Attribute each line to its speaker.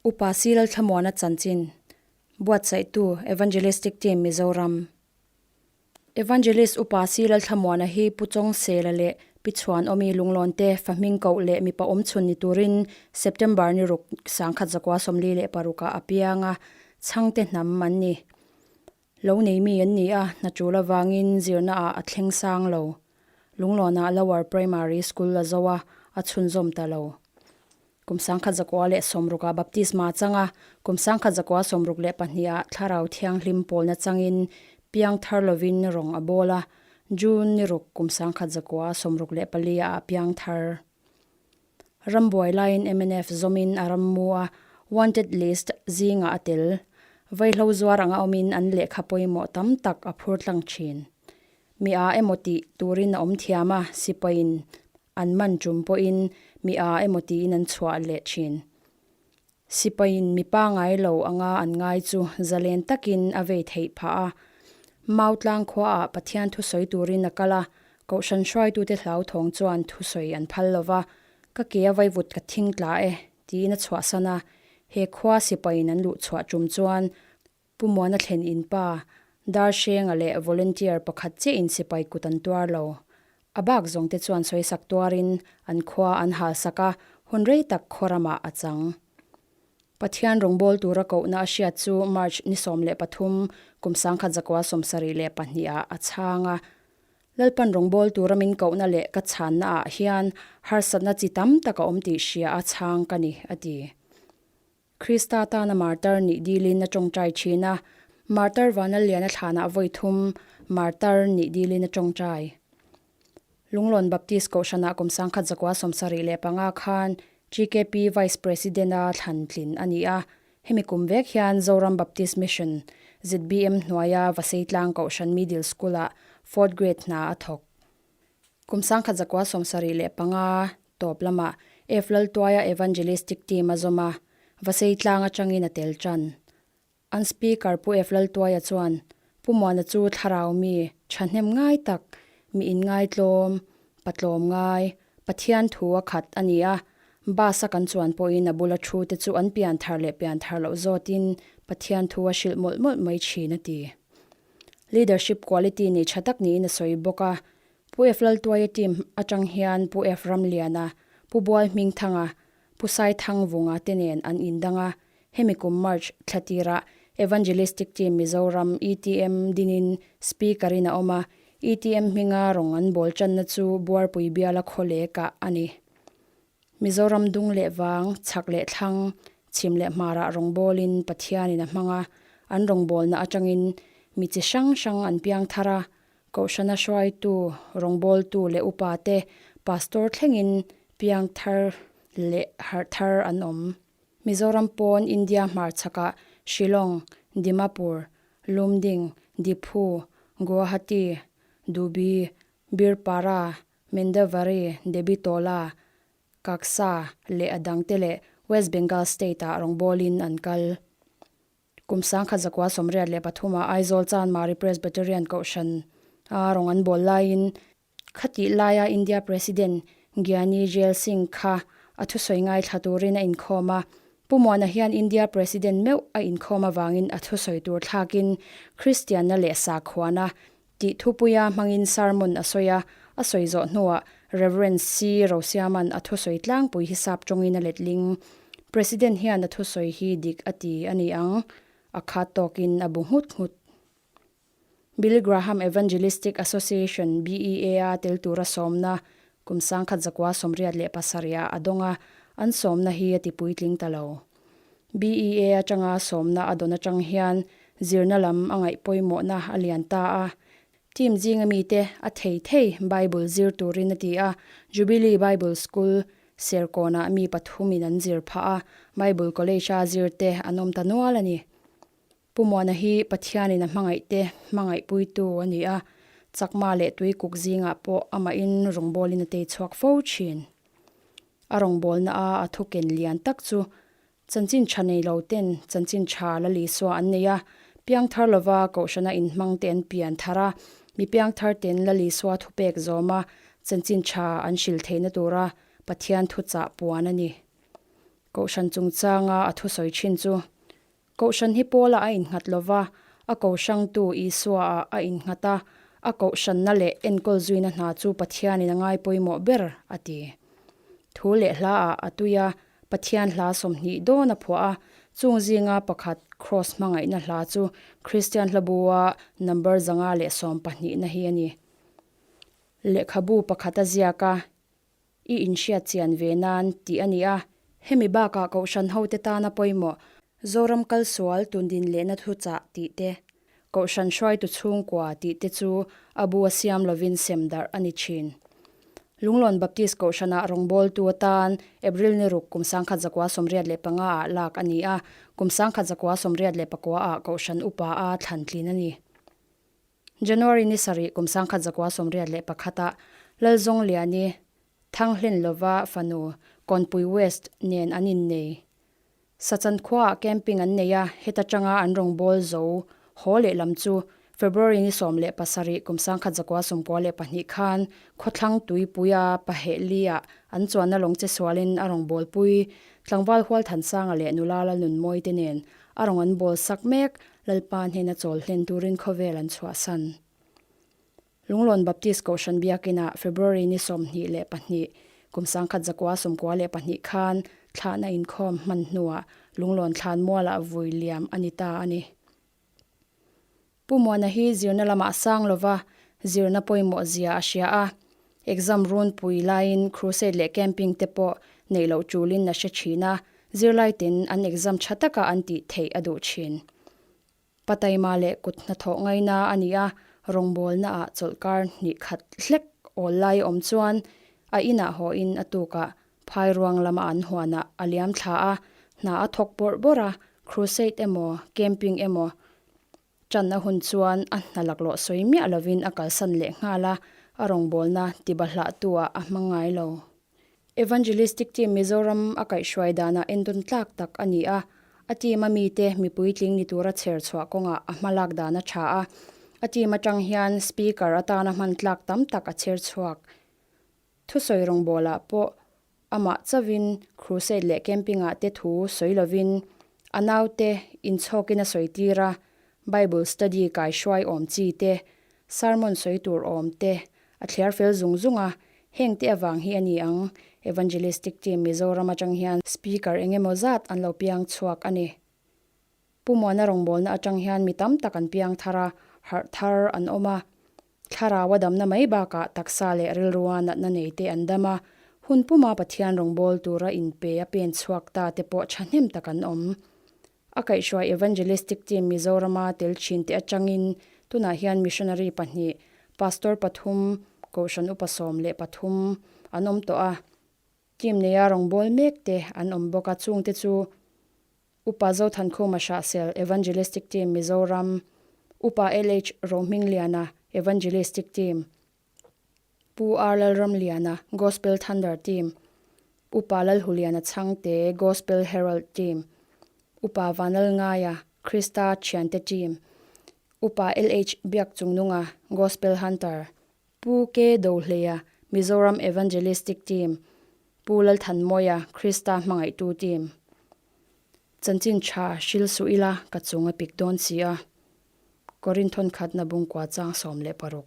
Speaker 1: Upa C Lalthlamuana chanchin buatsaihtu Evangelistic Team Mizoram Evangelist Upa C Lalthlamuana hi Pu Chawngsela leh Pi Chhuanawmi Lunglawnte fahming koh leh mipa awmchhun ni turin September ni ruk sangkhat zakua 46 ah a piang a, chhangte hnam an ni. Lo nei mi an ni a, hna tul avangin zirna ah a thleng sang lo. Lunglawnah Lower Primary School a zo a, a chhunzawm ta lo. Kum 1960 ah baptisma a chang a, kum 1962 ah Thlarau Thianghlim pawlna changin piang thar lovin rawng a bawl a, June ni ruk kum 1964 ah a piang thar. Rambuai laiin mnf zawmin a ram mu a, wanted list zingah a tel. Vaihlo zuar anga awmin an lehkha pawimawh tam tak a phur tlang thin. Mi a emaw tih turin a awm thiam a, sipain an man tum pawhin mi a emaw tiin an chhuah leh thin. Sipain mi pangai lo anga an ngai chu zalen takin a vei theih phah a. Mau tlang khuaah Pathian thusawi turin a kal a, Kohhran hruaitute hlauthawng chuan thusawi an phal lo va, Ka ke a vaivut ka thing tla e, tiin a chhuahsan a. He khua sipain an luh chhuah tum chuan Pu Muana thlen in pa, Darhrenga leh volunteer pakhat chiahin sipai kut an tuar lo. A bak zawng te chuan sawisak tuarin an khua an halsak a, hun rei tak khaw ramah a chang. Pathian rawngbâwl tura kohna a hriat chu March ni 13, kum 1972 ah a chhang a. Lalpan rawngbâwl tura min kohna leh ka chhanna ah hian harsatna chi tam tak a awm tih hria a chhang ka ni, a ti. Krista tana martar nih dilin a tawngtai thin a, martar Vanlalliana thlanah vawi thum martar nih dilin a tawngtai. Lunglawn Baptist Kohhranah kum 1975 khan GKP Vice President-a thlan tlin a ni a, hemi kum vek hian Zoram Baptist Mission, ZBM, hnuaia Vaseitlang Kohhran Middle School-ah Fourth Grade hna a thawk. Kum 1975 tawp lamah F Laltuaia Evangelistic Team a zawm a, Vaseitlang atangin a tel tan. An Speaker Pu F Laltuaia chuan, Pu Muana chu thlarau mi thahnem ngai tak, mi inngaitlawm, patlawm ngai, Pathian thu a khat a ni a, bus a kan chuan pawhin a bula thu te chu an pian thar leh pian thar loh zawtin Pathian thu a hrilh mawlh mawlh mai thin a ti. Leadership quality nei tha tak niin a sawi bawk a, Pu F Laltuaia team atang hian Pu F Ramliana, Pu Bual Hmingthanga, Pu Saithangvunga te nen an indang a, hemi kum March thla tirah Evangelistic Team Mizoram, ETM, dinin Speaker in a awm a, ETM hminga rawng an bawl tanna chu Buarpui biala khaw kah a ni. Mizoram dung leh vang, chhak leh thlang, chhim leh hmarah rawngbawlin Pathianin a hmang a, an rawngbawlna atangin mi chi hrang hrang an piang thar a, Kohhrana hruaitu, rawngbawltu leh upa te, pastor thlengin piang thar leh harh thar an awm. Mizoram pawn India hmarchhakah Shillong, Dimapur, Lumding, Diphu, Guwahati, Dubi, Birpara, Mendavari, Debitola, Kaksa leh a dangte leh West Bengal state-ah rawngbawlin an kal. Kum 1983 ah Aizawl Chanmari Presbyterian Kohhran a rawng an bawl laiin khatih laia India President Gyani Zail Singh kha a thusawi ngaithla turin a inkhawm a. Pu Muana hian India President meuh a inkhawm avangin a thusawi tur thlakin Kristianna leh sakhuana tih thupuia hmangin sermon a sawi a, a sawi zawh hnuah Rev. C. Rosiaman a thusawi tlangpui hi sap tawngin a letling. President hian a thusawi hi dik a ti a ni ang, a khat tawkin a bu nghut nghut. Billy Graham Evangelistic Association, BEA, a tel tura sawmna kum 1987 ah a dawng a, an sawmna hi a ti puitling ta lo. BEA atanga sawmna a dawn atang hian zirna lam a ngaih pawimawhna a lian ta a. Team zinga mite a thei thei Bible zir turin a ti a, Jubilee Bible School, Serkawnah mi pathumin an zir phah a, Bible College-a zirte an awm ta nual a ni. Pu Muana hi Pathianin a hmangaihte hmangaihpuitu a ni a, chakma leh tuikuk zingah pawh amahin rawngbawlin a tei chhuak fo thin. A rawngbawlna a a thuken lian tak chu chanchin tha nei lo ten chanchin tha la Lisua an nei a, piangthar lova kohhrana inhmang te an pian thar a, mi piangthar ten la Lisua thupek zawma chanchin tha an hril theihna tura Pathian thuchah puan a ni. Kohhran chungchanga a thusawi thin chu Kohhran hi Paula a innghat lova, a kohrangtu Isua-ah a innghat a, a kohhranna leh enkawl zuina hna chu Pathianin a ngai pawimawh ber, a ti. Thu leh hlaah a tui a, Pathian hla 20 dawn a phuah a, chung zinga pakhat Kraws hmangaihna hla chu Kristian hlabua number 512 na hi a ni. Lehkhabu pakhat a ziak a, I inhriat chian ve nan tih a ni a. Hemi bakah Kohhran hote tana pawimawh Zoram kalsual tundin lehna thuchah tih te, Kohhran hruaitu chhungkua tih te chu a bu a siam lovin sem darh a ni thin. Lunglawn Baptist Kohhranah rawngbawltu atan April ni ruk kum 1985 ah lak a ni a, kum 1984 ah Kohhran upa a thlan tlin a ni. January ni sarih kum 1981 ah Lalzawngliani Thanghlen lova fanu Kawnpui West nen an innei. Sachan khuaah camping an nei a, heta tanga an rawngbâwl zo haw lehlam chu February ni 17 kum 1992 khan khawthlang tuipuia Pahehli-ah an chuanna lawng che sualin a rawngbâwlpui tlangval Hualthansanga leh nula Lalnunmawi te nen a rawn an bâwl sak mek Lalpa hnena chawl hlen turin khawvel an chhuahsan. Lunglawn Baptist Kohhran Biakinah February ni 22 kum 1992 khan thlahna inkhawm hman hnuah Lunglawn thlan mualah vui liam a ni ta a ni. Pu Muana hi zirna lamah a sang lova, zirna pawimawh zia a hria a. Exam runpui laiin crusade leh camping te pawh neih loh tulin a hre thin a, zirlai ten an exam tha taka an tih theih a duh thin. Pataima leh kut hnathawh ngaina a ni a, rawngbawlna ah chawlhkar hnih khat hlek awl lai awm chuan a inah hawhin a tukah phai ruang lama an huanah a liam thla a, hna a thawk bawrh bawrh a, crusade emaw camping emaw ṭan a hun chuan a hna laklawh sawi miah lovin a kalsan leh nghal a, a rawngbawlna tibahlahtu ah a hmang ngai lo. Evangelistic Team Mizoram a kaihhruai danah entawn tlak tak a ni a, a team a mite mipuitling ni tura chher chhuah kawngah a hmalak dan a tha a, a team atang hian Speaker atana hman tlak tam tak a chher chhuak. Thusawi rawngbawlah pawh amah chauhin crusade leh camping ah te thu sawi lovin a naute inchhawkin a sawi tir a, Bible study kaihruai awm chi te, sermon sawi tur awm te A thliar fel zung zung a, heng te avang hi a ni ang, Evangelistic Team Mizoram atang hian Speaker eng emaw zat an lo piang chhuak a ni. Pu Muana rawngbawlna atang hian mi tam tak an piang thar a, harh thar an awm a. Thlarau a damna mai bakah taksa leh rilrua natna nei te an dam a, hun puma Pathian rawngbâwl tura inpe a pen chhuak ta te pawh thahnem tak an awm. A kaihhruai Evangelistic Team Mizorama tel thin te atangin tunah hian missionary pahnih, pastor pathum, kohhran upa 13 an awm tawh a. Team neia rawngbâwl mek te an awm bawk a, chungte chu Upa Zothankhuma Hrahsel, Evangelistic Team Mizoram, Upa LH Rohmingliana, Evangelistic Team, Pu R Lalramliana, Gospel Thunder Team, Upa Lalhuliana Chhangte, Gospel Herald Team, Upa Vanlalngaia, Krista Thiante Team, Upa LH Biakchungnunga, Gospel Hunter, Pu K Dohleia, Mizoram Evangelistic Team, Pu Lalthanmawia, Krista Hmangaihtu Team. Chanchin tha hril suh ila ka chung a pik dawn si a. Korinthon khatna bungkua chang 16.